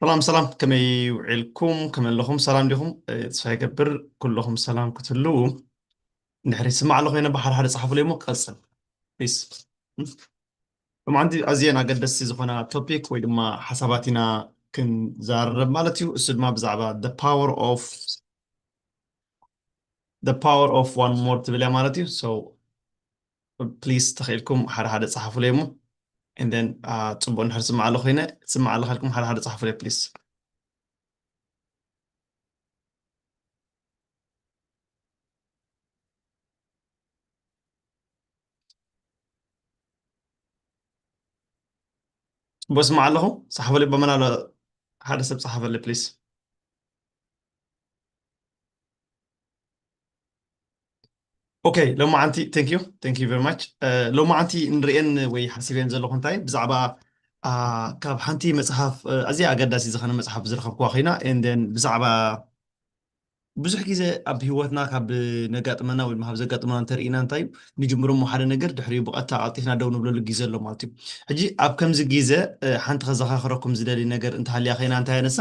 ሰላም ሰላም፣ ከመይ ውዒልኩም? ከመይ ኣለኹም? ሰላም ዲኹም? እ፣ ተስፋ ይገብር ኩለኹም ሰላም ክትህልዉ። እንድሕር ይስማዕ ኣሎ ኮይነ ብሓደ ሓደ ጸሓፉለይ እሞ ክቐጽል ፕሊስ። ሎማዓንቲ ኣዝየን ኣገደስቲ ዝኾና ቶፒክ ወይ ድማ ሓሳባት ኢና ክንዛረብ ማለት እዩ። እሱ ድማ ብዛዕባ the power of the power of one more ትብል እያ ማለት እዩ። So ፕሊስ ተኽኢልኩም ሓደ ሓደ ጸሓፉለይ እሞ and then፣ አ፣ ጽቡቕ እንድሕር ስማዕ ኣሎ ኮይነ ስማዕ ኣለኻ ኢልኩም ሓደ ሓደ ጸሓፉለይ ፕሊስ። ጽቡቕ ስማዕ ኣለኹ። ጸሓፉለይ በመን ኣሎ ሓደ ሰብ ጸሓፈለይ ፕሊስ። ኦኬ፣ ሎማዓንቲ thank you thank you very much። ሎማዓንቲ ንርእየን ወይ ሓሲበን ዘለኹ እንታይ ብዛዕባ፣ አ፣ ካብ ሓንቲ መጽሓፍ፣ እ፣ ኣዝያ ኣገዳሲ ዝኾነ መጽሓፍ ዝረኸብኩዋ ኮይና and then ብዛዕባ ብዙሕ ግዜ ኣብ ህይወትና ካብ ነጋጥመና ወይ ድማ ካብ ዘጋጥመና እንተርኢና እንታይ እዩ ንጅምሮ እሞ ሓደ ነገር ድሕሪኡ ብቐጥታ ቀልጢፍና ደው ንብለሉ ግዜ ኣሎ ማለት እዩ። ሕጂ ኣብ ከምዚ ግዜ፣ እ፣ ሓንቲ ከዘኻኽረኩም ዝደሊ ነገር እንተሃልያ ኮይና እንታይ ኣነሳ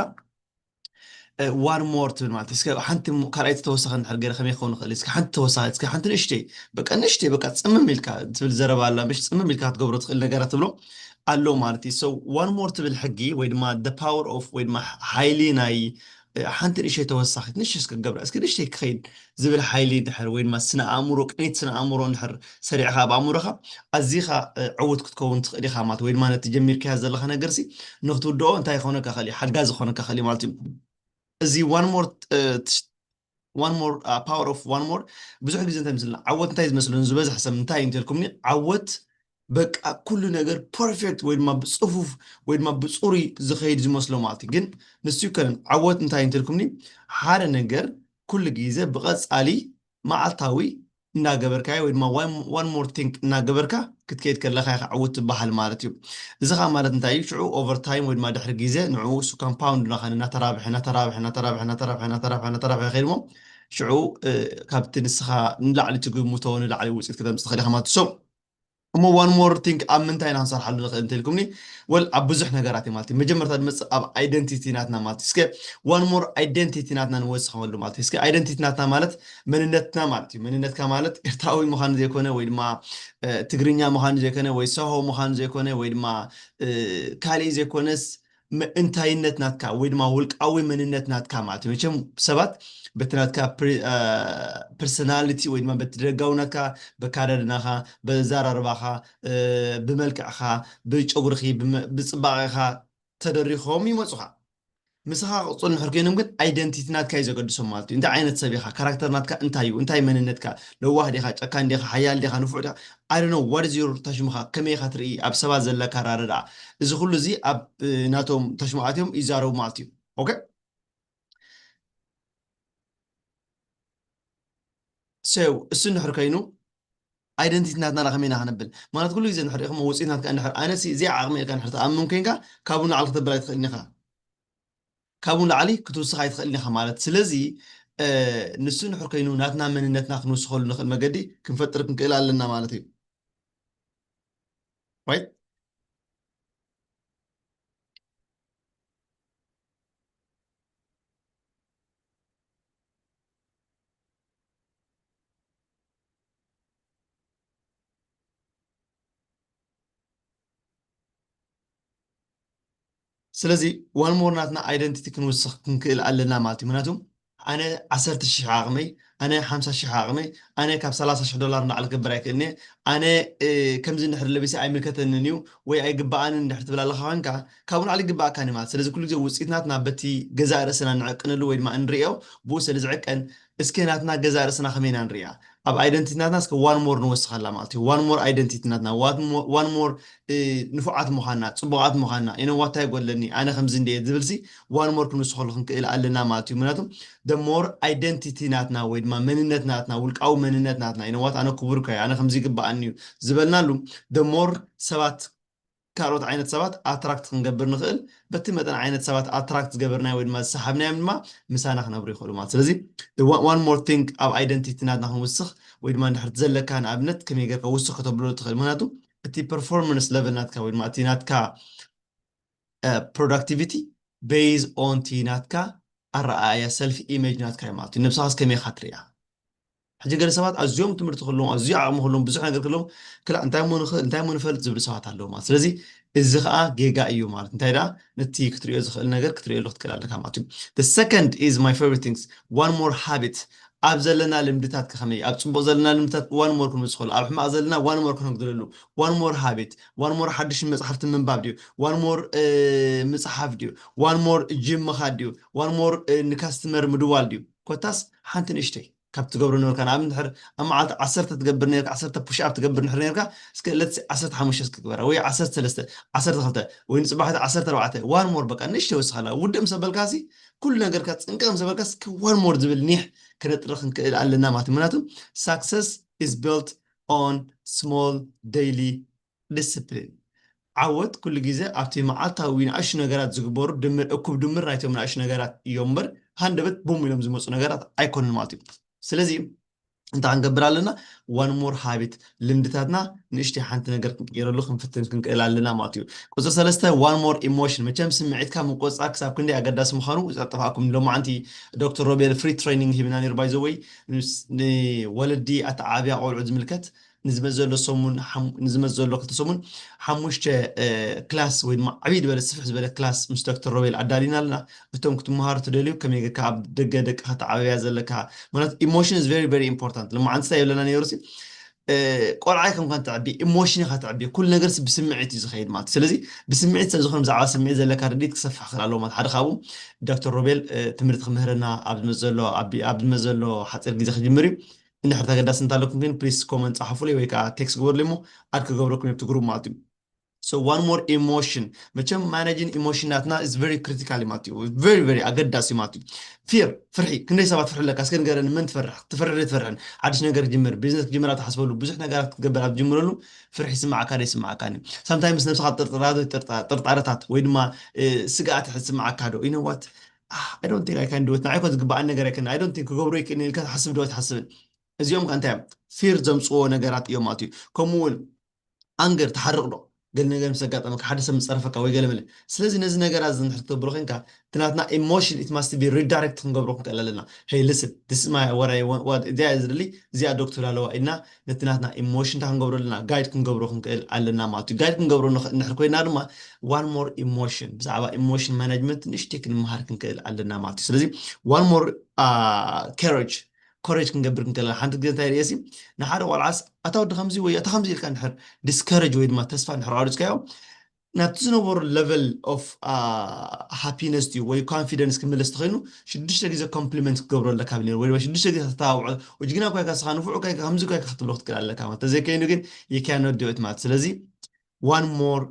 one more ትብል ማለት እዩ። እስከ ሓንቲ ሞ-፣ ካልኣይቲ ተወሳኺ እንድሕር ገይረ ከመይ ክኸውን ይኽእል? እስከ ሓንቲ ተወሳኺ፣ እስከ ሓንቲ ንእሽተይ፣ በቃ ንእሽተይ፣ በቃ ጽምም ኢልካ ትብል ዘረባ ኣላ፣ ምሽ ጽምም ኢልካ ክትገብሮ ትኽእል ነገራት ትብሎ ኣሎ ማለት እዩ። So one more ትብል ሕጊ ወይ ድማ the power of ወይ ድማ ሓይሊ ናይ፣ እ፣ ሓንቲ ንእሽተይ ተወሳኺት፣ ንእሽተይ እስከ ገብራ፣ እስከ ንእሽተይ ክኸይድ ዝብል ሓይሊ እንድሕር ወይ ድማ ስነ ኣእምሮ፣ ቅኒት ስነ ኣእምሮ እንድሕር ሰሪዕኻ ኣብ ኣእምሮኻ ኣዚኻ፣ እ፣ ዕዉት ክትከውን ትኽእል ኢኻ ማለት ወይ ድማ ነቲ ጀሚርካዮ ዘለኻ ነገርሲ ንክትውድኦ እንታይ ክኾነካ ክእል እዩ? ሓጋዚ ክኾነካ ክእል እዩ ማለት እዩ። እዚ one more፣ እ፣ ትሽ-፣ one more፣ አ፣ power of one more ብዙሕ ግዜ እንታይ ምስልና ዓወት እንታይ ዝመስለኒ ዝበዝሕ ሰብ እንታይ እዩ እንተልኩምኒ ዓወት በቃ ኩሉ ነገር ፐርፌክት ወይ ድማ ብጽፉፍ ወይ ድማ ብጽሩይ ዝኸይድ ዝመስሎ ማለት እዩ። ግን ንሱ ይኮነን። ዓወት እንታይ እንተልኩምኒ ሓደ ነገር ኩሉ ግዜ ብቐጻሊ መዓልታዊ እናገበርካዮ ወይ ድማ one፣ one more thing እናገበርካ ክትከይድ ከለኻ ኢኻ ዕዉት ትበሃል ማለት እዩ። እዚ ኸዓ ማለት እንታይ እዩ? ሽዑ ኦቨር ታይም ወይ ድማ ድሕሪ ግዜ ንዕኡ እሱ ኮምፓውንድ እናኾነ እናተራብሐ፣ እናተራብሐ፣ እናተራብሐ፣ እናተራብሐ፣ እናተራብሐ፣ እናተራብሐ ይኸይድ እሞ ሽዑ፣ እ፣ ካብቲ ንስኻ ንላዕሊ ትግምቶ ንላዕሊ ውፅኢት ክተምፅእ ትኽእል ኢኻ ማለት እዩ። So፣ እሞ one more thing ኣብ ምንታይ ኢና ክንሰርሓሉ ንኽእል እንተልኩምኒ? ወል ኣብ ብዙሕ ነገራት እዩ ማለት እዩ። መጀመርታ ዝመፅእ ኣብ ኣይደንቲቲ ናትና ማለት እዩ። እስከ one more ኣይደንቲቲ ናትና ንወስኸሉ ማለት እዩ። እስከ ኣይደንቲቲ ናትና ማለት መንነትና ማለት እዩ። መንነትካ ማለት ኤርትራዊ ምዃን ዘይኮነ ወይ ድማ፣ እ፣ ትግርኛ ምዃን ዘይኮነ ወይ ሰሆ ምዃን ዘይኮነ ወይ ድማ፣ እ፣ ካሊእ ዘይኮነስ መ-፣ እንታይነት ናትካ ወይ ድማ ውልቃዊ መንነት ናትካ ማለት እዩ። መቸም ሰባት በቲ ናትካ ፕሪ-፣ እ፣ ፐርሶናሊቲ ወይ ድማ በቲ ደጋዊ ናትካ፣ በካዳድናኻ፣ በዘራርባኻ፣ እ፣ ብመልክዕኻ፣ ብጨጉርኺ፣ ብመ-፣ ብጽባቐኻ ተደሪኾም ይመጹኻ። ምሳኻ ክቕጽሉ እንድሕር ኮይኖም ግን ኣይደንቲቲ ናትካ እዩ ዘገድሶም ማለት እዩ። እንታይ ዓይነት ሰብ ኢኻ? ካራክተር ናትካ እንታይ እዩ? እንታይ መንነትካ? ለዋህ ዲኻ? ጨካን ዲኻ? ሓያል ዲኻ? ንፉዕ ዲኻ? I don't know what is your ታሽሙኻ? ከመይ ኢኻ ትርኢ? ኣብ ሰባት ዘለካ ኣራርድኣ? እዚ ኩሉ እዚ ኣብ፣ እ፣ ናቶም ታሽሙ ኣትዮም ይዛረቡ ማለት እዩ። ኦኬ? So፣ እሱ እንድሕር ኮይኑ፣ ኣይደንቲቲ ናትና ከመይ ኢና ክነብል? ማለት ኩሉ ግዜ እንድሕር ኢኹም ውፅኢት ናትካ እንድሕር፣ ኣነ ሲ፣ እዚ ዓቕሚ ኢልካ እንድሕር ትኣምን ኮይንካ፣ ካብኡ ንላዕሊ ክተብል ኣይትኽእልን ኢኻ። ካብኡ ንላዕሊ ክትውስኽ ኣይትኽእልን ኢኻ ማለት። ስለዚ፣ እ፣ ንሱ እንድሕር ኮይኑ፣ ናትና መንነትና ክንውስኸሉ ንኽእል መገዲ ክንፈጥር ክንክእል ኣለና ማለት እዩ። ራይት? ስለዚ ዋን ሞር ናትና ኣይደንቲቲ ክንውስኽ ክንክእል ኣለና ማለት እዩ። ምክንያቱ ኣነ ዓሰርተ ሽሕ ዓቕመይ፣ ኣነ ሓምሳ ሽሕ ዓቕመይ፣ ኣነ ካብ ሰላሳ ሽሕ ዶላር ንላዕሊ ክገብር ኣይክእልን እየ፣ ኣነ፣ እ፣ ከምዚ እንድሕር ለቢሰ ኣይምልከተንን እዩ ወይ ኣይግበኣንን እንድሕር ትብል ኣለኻ ኮይንካ፣ ካብኡ ንላዕሊ ይግበኣካን እዩ ማለት። ስለዚ ኩሉ ግዜ ውፅኢት ናትና በቲ ገዛእ ርእስና ንዕቅነሉ ወይ ድማ እንርእዮ፣ ብኡ ስለ ዝዕቀን፣ እስከ ናትና ገዛእ ርእስና ከመይ ኢና ንርእያ? ኣብ ኣይደንቲቲ ናትና እስከ ዋን ሞር ንወስኸላ ማለት እዩ። ዋን ሞር ኣይደንቲቲ ናትና፣ ዋን ሞ-፣ ዋን ሞር፣ እ፣ ንፉዓት ምዃንና፣ ጽቡቓት ምዃንና፣ you know what፣ እንታይ ይጎድለኒ፣ ኣነ ከምዚ እንድየ ዝብልሲ ዋን ሞር ክንውስኸሉ ክንክእል ኣለና ማለት እዩ። ምክንያቱ the more ኣይደንቲቲ ናትና ወይ ድማ መንነት ናትና፣ ውልቃዊ መንነት ናትና፣ you know what፣ ኣነ ክቡር እኮ እየ፣ ኣነ ከምዚ ይግበኣኒ እዩ ዝበልናሉ፣ the more ሰባት፣ ካልኦት ዓይነት ሰባት ኣትራክት ክንገብር ንኽእል። በቲ መጠን ዓይነት ሰባት ኣትራክት ዝገበርናዮ ወይ ድማ ዝሰሓብናዮም ድማ ምሳና ክነብሩ ይኽእሉ ማለት። ስለዚ ዋ-፣ one more thing ኣብ ኣይደንቲቲ ናትና ክንውስኽ ወይ ድማ እንድሕር ዘለካ ንኣብነት ከመይ ጌርካ ውስኽ ከተብሎ ትኽእል? ምክንያቱ እቲ ፐርፎርማንስ ለቨል ናትካ ወይ ድማ እቲ ናትካ፣ እ፣ ፕሮዳክቲቪቲ based on እቲ ናትካ ኣረኣእያ self image ናትካ እዩ ማለት እዩ። ነብስኻስ ከመይ ኢኻ ትሪኣ? ሕጂ ገለ ሰባት ኣዝዮም ትምህርቲ ክህልዎም ኣዝዩ ዓቕሚ ክህልዎም ብዙሕ ነገር ክህልዎም ክላ እንታይ እሞ ንኽእል እንታይ እሞ ንፈልጥ ዝብሉ ሰባት ኣለዉ ማለት ስለዚ እዚ ከዓ ጌጋ እዩ ማለት እንታይ ደኣ ነቲ ክትሪኦ ዝኽእል ነገር ክትሪኦ ክትክእል ኣለካ ማለት እዩ። The second is my favorite things one more habit ኣብ ዘለና ልምድታት ከኸመይ ኣብ ፅቡቅ ዘለና ልምድታት one more ክንምስኸሉ ኣብ ሕማቅ ዘለና one more ክነጉድለሉ one more habit one more ሓድሽ መፅሓፍቲ ምንባብ ድዩ one more ምፅሓፍ ድዩ one more gym ምኻድ ድዩ one more ንካስትመር ምድዋል ድዩ ኮታስ ሓንቲ ንእሽተይ ካብ ትገብሮ ነበርካ ንኣብነት ድሕር ኣብ መዓልቲ ዓሰርተ ትገብር ነርካ ዓሰርተ push up ትገብር ንሕር ነርካ እስከ let's say ዓሰርተ ሓሙሽተ እስኪ ግበራ ወይ ዓሰርተ ሰለስተ ዓሰርተ ክልተ ወይ ንፅባሕቲ ዓሰርተ ኣርባዕተ one more በቃ ንእሽተይ ወስኻላ ውድእ ምስ ኣበልካሲ ኩሉ ነገርካ ፅንቅቕ ምስ ኣበልካ እስኪ one more ዝብል ኒሕ ክነጥርኽ ክንክእል ኣለና ማለት እዩ ምክንያቱ success is built on small daily discipline ዓወት ኩሉ ግዜ ኣብቲ መዓልታዊ ንኣሽቱ ነገራት ዝግበሩ ድምር እኩብ ድምር ናይቶም ንኣሽቱ ነገራት እዮም እምበር ሃንደበት ቡም ኢሎም ዝመፁ ነገራት ኣይኮኑን ማለት እዩ ስለዚ እንታይ ክንገብር ኣለና one more habit ልምድታትና ንእሽተይ ሓንቲ ነገር ክንቀይረሉ ክንፍትን ክንክእል ኣለና ማለት እዩ ቁፅሪ ሰለስተ one more emotion መቸም ስምዒትካ ምቆፃር ክሳብ ክንደይ ኣገዳሲ ምዃኑ ጠጠፋእኩም ሎማዓንቲ ዶክተር ሮቤል free training ሂብና ነይሩ by the way ንወለዲ ኣተዓብያ ቆልዑ ዝምልከት ንዝመፅ ዘሎ ሰሙን ንዝመፅ ዘሎ ክልተ ሰሙን ሓሙሽተ ክላስ ወይ ድማ ዓብይ ዝበለ ስፍሕ ዝበለ ክላስ ምስ ዶክተር ሮቤል ኣዳሊና ኣለና እቶም ክትመሃሩ ትደልዩ ከመይ ጌርካ ኣብ ደገ ደቅኻ ተዓብያ ዘለካ ማለት emotion is very very important ልማዓንቲ እንታይ የብለና ነይሩ ሲ ቆልዓ ከም ካን ተዕቢ ኢሞሽን ኢኻ ተዕቢ ኩሉ ነገር ብስምዒት እዩ ዝኸይድ ማለት ስለዚ ብስምዒት ሰብ ዝኾነ ብዛዕባ ስምዒት ዘለካ ርዲት ክሰፍሕ ክእል ኣለዎ ማለት ሓደ ካብኡ ዶክተር ሮቤል ትምህርቲ ክምህረና ኣብ ዝመዘሎ ኣብ ዝመዘሎ ሓፂር ግዜ ክጅምር እዩ እንድሕር ተገዳሲ እንታለኩም ግን ፕሊስ ኮመንት ፀሓፉለይ ወይ ከዓ ቴክስት ግበሩለይ እሞ ኣድ ክገብረኩም የብቲ ግሩፕ ማለት እዩ so one more emotion መቸም ማናጅን ኢሞሽናትና is very critical ማለት እዩ very very ኣገዳሲ ማለት እዩ fear ፍርሒ ክንደይ ሰባት ፍርሒ ኣለካ እስከ ንገረኒ መን ትፈርሕ ትፈርሕ ዶ ትፈርሕን ሓድሽ ነገር ክጅምር ቢዝነስ ክጅምር ኣብ ትሓስበሉ ብዙሕ ነገራት ክትገብር ኣብ ትጅምረሉ ፍርሒ ይስምዓካ ዶ ይስምዓካን እዩ sometimes ነብስኻ ጥርጥራታት ጥርጣረታት ወይ ድማ ስግኣት ይስምዓካ ዶ you know what I don't think I can do it ንዓይ ኮ ዝግባኣን ነገር ኣይኮነ I don't think ክገብሮ ይክእል ኢልካ ትሓስብ ዶ ኣይትሓስብን እዚኦም ከ እንታይ እዮም fear ዘምፅዎ ነገራት እዮም ማለት እዩ ከምኡ እውን ኣንገር ትሓርቕ ዶ ገለ ነገር ምስ ኣጋጠመካ ሓደ ሰብ ምፀረፈካ ወይ ገለ መለ ስለዚ ነዚ ነገራት እዚ ንድሕር ክትገብሮ ኮንካ እቲ ናትና emotion it must be redirect ክንገብሮ ክንክእል ኣለና hey listen this is my what I want what እዚኣ እየ ዝደሊ እዚኣ ዶ ክትብል ኣለዋ ኢልና ነቲ ናትና ኢሞሽን እንታይ ክንገብሮ ኣለና ጋይድ ክንገብሮ ክንክእል ኣለና ማለት እዩ ጋይድ ክንገብሮ ንድሕር ኮይና ድማ one more emotion ብዛዕባ ኢሞሽን ማናጅመንት ንእሽተይ ክንመሃር ክንክእል ኣለና ማለት እዩ ስለዚ one more courage ኮሬጅ ክንገብር ክንክእል ሓንቲ ግዜ እንታይ ርእየሲ ንሓደ ቆልዓስ ኣታ ወዲ ከምዚ ወይ ኣታ ከምዚ ኢልካ ንድሕር ዲስከሬጅ ወይ ድማ ተስፋ ንድሕር ኣውሪፅካዮ ናብቲ ዝነበሩ level of ሃፒነስ ድዩ ወይ ኮንፊደንስ ክምለስ ተኸይኑ ሽዱሽተ ግዜ ኮምፕሊመንት ክገብሮ ኣለካ ብል ወይ ሽዱሽተ ግዜ ተተባብዖ ጅግና ኳይካ ስኻ ንፉዕ ኳይካ ከምዚ ኳይካ ክትብሎ ክትክእል ኣለካ ማለት ተዘይከይኑ ግን you cannot do it ማለት ስለዚ one more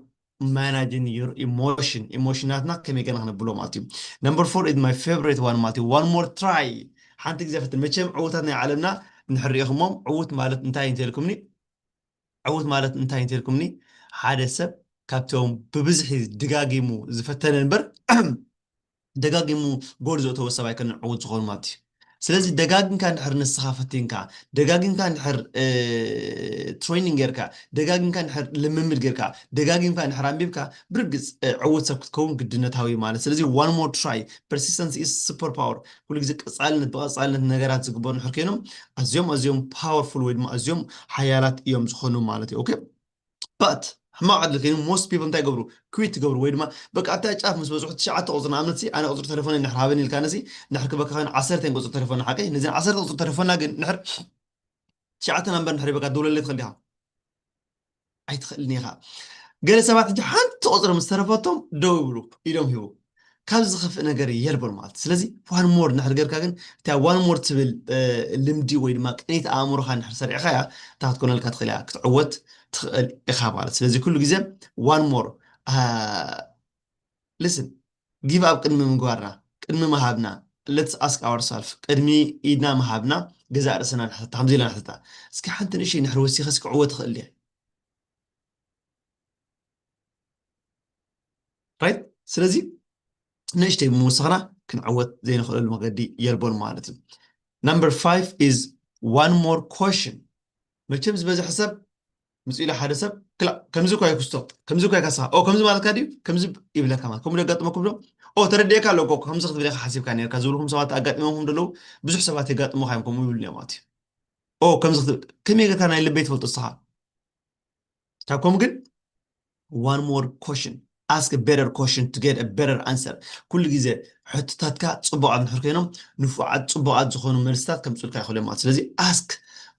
managing your emotion ኢሞሽናትና ከመይ ገና ክነብሎ ማለት እዩ number four is my favorite one ማለት እዩ one more try ሓንቲ ግዜ ፈትን መቸም ዕውታት ናይ ዓለምና እንሕር ሪኢኹሞም ዕውት ማለት እንታይ እንተልኩምኒ ዕውት ማለት እንታይ እንተልኩምኒ ሓደ ሰብ ካብቶም ብብዝሒ ድጋጊሙ ዝፈተነ እምበር ደጋጊሙ ጎል ዘእተወ ሰብ ኣይኮነን ዕውት ዝኾኑ ማለት እዩ ስለዚ ደጋጊምካ እንድሕር ንስኻ ፈቲንካ ደጋጊምካ እንድሕር ትሬኒንግ ጌርካ ደጋጊምካ እንድሕር ልምምድ ጌርካ ደጋጊምካ እንድሕር ኣንቢብካ ብርግፅ ዕውት ሰብ ክትከውን ግድነታዊ ማለት ስለዚ one more try persistence is super power ኩሉ ግዜ ቀፃልነት ብቐፃልነት ነገራት ዝግበሩ እንድሕር ኮይኖም ኣዝዮም ኣዝዮም powerful ወይ ድማ ኣዝዮም ሓያላት እዮም ዝኾኑ ማለት እዩ okay but ሕማቕ ዕድል ኮይኑ most people እንታይ ይገብሩ quit ይገብሩ ወይ ድማ በቃ ኣብታ ጫፍ ምስ በዝሑ ትሽዓተ ቁፅሪ ንኣብነት ኣነ ቁፅሪ ተሌፎን እንድሕር ሃበኒ ኢልካ ነሲ እንድሕር ክበካ ኮይኑ ዓሰርተ ቁፅሪ ተሌፎን ሓቀይ ነዚን ዓሰርተ ቁፅሪ ተሌፎና ግን እንድሕር ትሽዓተ ናምበር እንድሕር በካ ደውለለይ ትኽእል ዲኻ ኣይትኽእልን ኢኻ ገለ ሰባት ሕጂ ሓንቲ ቁፅሪ ምስ ተረፈቶም ደው ይብሉ ኢዶም ሂቡ ካብዚ ዝኸፍእ ነገር የልቦን ማለት ስለዚ one more እንድሕር ጌርካ ግን እታ one more ትብል ልምዲ ወይ ድማ ቅኒት ኣእምሮኻ እንድሕር ሰሪዕኻያ እታ ክትኮነልካ ትኽእል እያ ክትዕወት ትኽእል ኢኻ ማለት ስለዚ ኩሉ ግዜ one more listen give up ቅድሚ ምግባርና ቅድሚ ምሃብና let's ask ourselves ቅድሚ ኢድና ምሃብና ገዛእ ርእስና ንሕተታ ከምዚ ኢልና ንሕተታ እስኪ ሓንቲ ንእሽተይ እንድሕር ወሲኸ እስኪ ክዕወት እኽእል እየ right ስለዚ ንእሽተይ ብምውሳኽና ክንዕወት ዘይንኽእለሉ መገዲ የልቦን ማለት እዩ number five is one more caution መቸም ዝበዝሐ ሰብ ምፅኡ ኢሉ ሓደ ሰብ ክላ ከምዚ እኳ ይኩስቶ ከምዚ እኳ ይካስኻ ኦ ከምዚ ማለትካ ድዩ ከምዚ ይብለካ ማለት ከምኡ ደጋጥመኩም ዶ ኦ ተረዲእካ ኣለኩ ከምዚ ክትብል ኢኻ ሓሲብካ ነርካ ዝብልኩም ሰባት ኣጋጢሞም ዘለዉ ብዙሕ ሰባት የጋጥሙካ እዮም ከምኡ ይብሉ እዮም ማለት እዩ። ኦ ከምዚ ክትብል ከመይ ጌርካ ናይ ልበይ ትፈልጦ ንስኻ? ካብ ከምኡ ግን one more question, ask a better question to get a better answer. ኩሉ ግዜ ሕቶታትካ ፅቡቃት እንድሕር ኮይኖም ንፉዓት ፅቡቃት ዝኾኑ መልስታት ከምፅኡልካ ይኽእሉ እዮም ማለት። ስለዚ ask,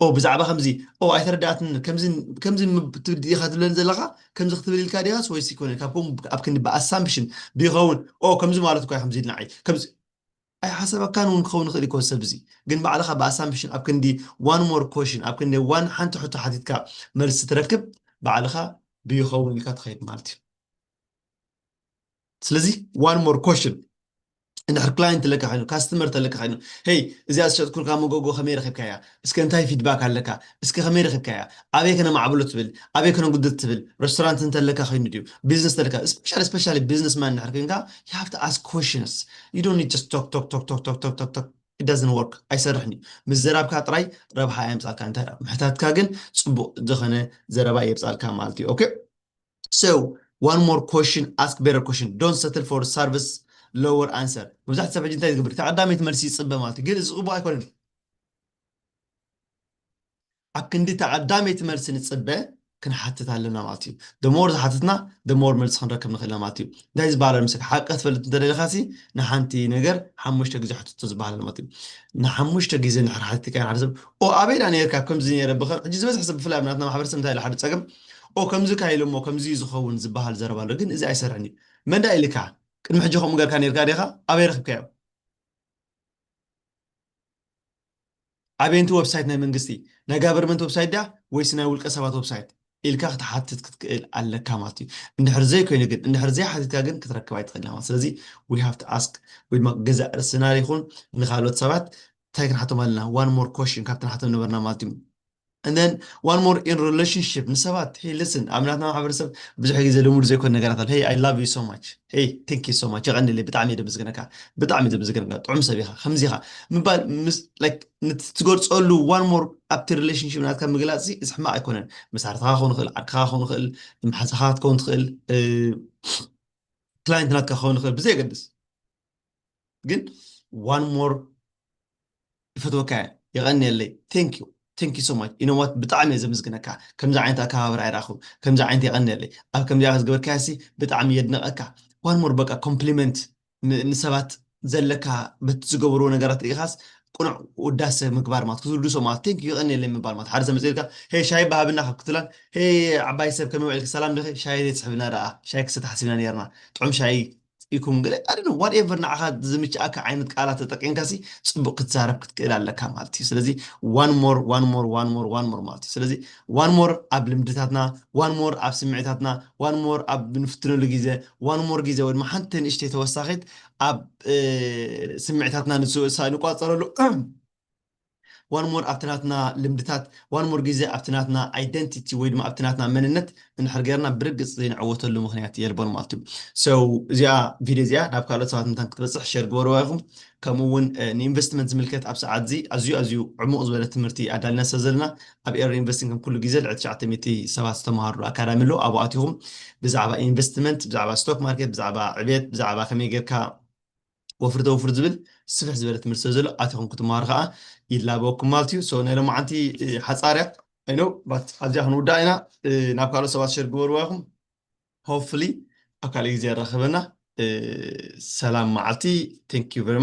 ኦ ብዛዕባ ከምዚ ኦ ኣይተረዳእትን ከምዚ ከምዚ ምብ- ትብል ኢኻ ትብለኒ ዘለኻ ከምዚ ክትብል ኢልካ ዲኻስ ወይስ ይኮነ ካብ ከምኡ ኣብ ክንዲ ብኣሳምፕሽን ብይኸውን ኦ ከምዚ ማለት እኳ ከምዚ ኢልና ከምዚ ኣይሓሰበካን እውን ክኸውን ይኽእል ይኮን ሰብ እዚ ግን ባዕልኻ ብኣሳምፕሽን ኣብ ክንዲ one more question ኣብ ክንዲ one ሓንቲ ሕቶ ሓቲትካ መልሲ ትረክብ ባዕልኻ ብይኸውን ኢልካ ትኸይድ ማለት እዩ። ስለዚ one more question እንድሕር ክላይንት ኣለካ ኮይኑ ካስተመር ተለካ ኮይኑ ሄይ እዚኣ ዝሸጥኩልካ መጎጎ ከመይ ረኪብካያ እስከ እንታይ ፊድባክ ኣለካ እስከ ከመይ ረኪብካያ ኣበይ ከነማዕብሎ ትብል ኣበይ ከነጉድት ትብል ሬስቶራንት እንተለካ ኮይኑ ድዩ ቢዝነስ ተለካ ስፔሻሊ ስፔሻሊ ቢዝነስ ማን እንድሕር ኮይንካ you have to ask questions you don't need just talk talk talk talk talk talk talk talk it doesn't work ኣይሰርሕን እዩ ምዘራብካ ጥራይ ረብሓ ኣየምፃልካ እንታይ ምሕታትካ ግን ፅቡቅ ዝኾነ ዘረባ የብፃልካ ማለት እዩ okay so one more question ask better question don't settle for service lower answer መብዛሕትኡ ሰብ ሕጂ እንታይ ዝገብር ተቐዳመይቲ መልሲ ይፅበ ማለት እዩ ግን እዚ ፅቡቅ ኣይኮነን ኣብ ክንዲ ተቐዳመይቲ መልሲ ንፅበ ክንሓትት ኣለና ማለት እዩ the more ዝሓትትና the more መልሲ ክንረክብ ንኽእል ኢና ማለት እዩ እንታይ ዝበሃል ምስ ሓቂ ክትፈልጥ እንተደሊኻሲ ንሓንቲ ነገር ሓሙሽተ ግዜ ሕትቶ ዝበሃል ኣሎ ማለት እዩ ንሓሙሽተ ግዜ ንድሕር ሓቲትካ ሓደ ሰብ ኦ ኣበይ ዳ ነርካ ከምዚ ነረ ብኸ ሕጂ ዝበዝሕ ሰብ ብፍላይ ኣብ ናትና ማሕበረሰብ እንታይ ኢሉ ሓደ ፀገም ኦ ከምዚ ካይሉ እሞ ከምዚ እዩ ዝኸውን ዝበሃል ዘረባ ኣሎ ግን እዚ ኣይሰርሕን እዩ መንዳ ኢልካ ቅድሚ ሕጂ ከምኡ ገርካ ነርካ ዲኻ ኣበይ ረክብካዮ ኣበየንቲ ወብሳይት ናይ መንግስቲ ናይ ጋቨርመንት ወብሳይት ድያ ወይስ ናይ ውልቀ ሰባት ወብሳይት ኢልካ ክትሓትት ክትክእል ኣለካ ማለት እዩ እንድሕር ዘይኮይኑ ግን እንድሕር ዘይሓቲትካ ግን ክትረክብ ኣይትኽእል ማለት ስለዚ we have to ask ወይ ድማ ገዛእ ርእስና ይኹን ንካልኦት ሰባት እንታይ ክንሓቶም ኣለና one more question ካብቲ ንሓቶም ነበርና ማለት እዩ and then one more in relationship ንሰባት hey listen ኣብ ናትና ማሕበረሰብ ብዙሕ ግዜ ልሙድ ዘይኮነ ነገራት ኣሎ hey I love you so much hey thank you so much የቐንለይ ብጣዕሚ እየ ደምስግነካ ብጣዕሚ እየ ደምስግነካ ጥዑም ሰብ ኢኻ ከምዚ ኢኻ ምባል ምስ like ንትትገልፀሉ one more ኣብቲ relationship ናትካ ምግላፅ እዚ ሕማቅ ኣይኮነን መሳርትኻ ክኸውን ይኽእል ዓርክኻ ክኸውን ይኽእል መሓዛኻ ክትከውን ትኽእል ክላይንት ናትካ ክኸውን ይኽእል ብዘየገድስ ግን one more ይፈትወካ እየ የቐንየለይ thank you thank you so much you know what ብጣዕሚ እየ ዘምስግነካ ከምዚ ዓይነት ኣከባብራ ኣይረኣኹ ከምዚ ዓይነት የቐንየለይ ኣብ ከምዚ ዝገበርካያ ሲ ብጣዕሚ የድንቐካ one more በቃ ኮምፕሊመንት ንሰባት ዘለካ በቲ ዝገበርዎ ነገራት ርኢኻስ ቁኑዕ ውዳሰ ምግባር ማለት ክትውድሶ ማለት thank you የቐንየለይ ምባል ማለት ሓደ ሰብ መፅእ ኢልካ ሄ ሻሂ ብሃብና ካብ ክትብላን ሄ ዓባይ ሰብ ከመይ ውዒልክ ሰላም ዲኺ ሻሂ ዘይትስሕብና ደኣ ሻሂ ክሰቲ ሓሲብና ነርና ጥዑም ሻሂ ኢኩም ገለ ኣደ whatever ንዓኻ ዝምችኣካ ዓይነት ቃላት ተጠቂምካ ሲ ፅቡቅ ክትዛረብ ክትክእል ኣለካ ማለት እዩ ስለዚ one more one more one more one more ማለት እዩ ስለዚ one more ኣብ ልምድታትና one more ኣብ ስምዒታትና one more ኣብ ንፍትነሉ ግዜ one more ግዜ ወይ ድማ ሓንቲ ንእሽተይ ተወሳኺት ኣብ ስምዒታትና ንቋፀረሉ one more ኣብቲ ናትና ልምድታት one more ግዜ ኣብቲ ናትና identity ወይ ድማ ኣብቲ ናትና መንነት እንድሕር ገይርና ብርግፅ ዘይንዕወተሉ ምክንያት የልቦን ማለት እዩ so እዚኣ ቪድዮ እዚኣ ናብ ካልኦት ሰባት ምንታን ክትበፅሕ ሸር ግበርዋ ኢኹም ከምኡ እውን ንኢንቨስትመንት ዝምልከት ኣብ ሰዓት እዚ ኣዝዩ ኣዝዩ ዕሙቕ ዝበለ ትምህርቲ ኣዳልና ስለ ዘለና ኣብ ኤር ኢንቨስቲንግ ከም ኩሉ ግዜ ልዕሊ ትሽዓተ ሚእቲ ሰባት ዝተምሃሩ ኣካዳሚ ኣለዉ ኣብኡ ኣቲኹም ብዛዕባ ኢንቨስትመንት ብዛዕባ ስቶክ ማርኬት ብዛዕባ ዕቤት ብዛዕባ ከመይ ጌርካ ወፍሪ ተወፍሪ ዝብል ስፍሕ ዝበለ ትምህርቲ ስለ ዘሎ ኣቲኹም ክትመሃሩ ከዓ ይላበወኩም ማለት እዩ so ናይ ሎማዓንቲ ሓፃርያ ኣይኖ ኣብዚኣ ክንውዳእ ኢና ናብ ካልኦት ሰባት ሸር ግበርዋ ኢኹም hopefully ኣብ ካልእ ግዜ ያራኸበና ሰላም መዓልቲ thank you very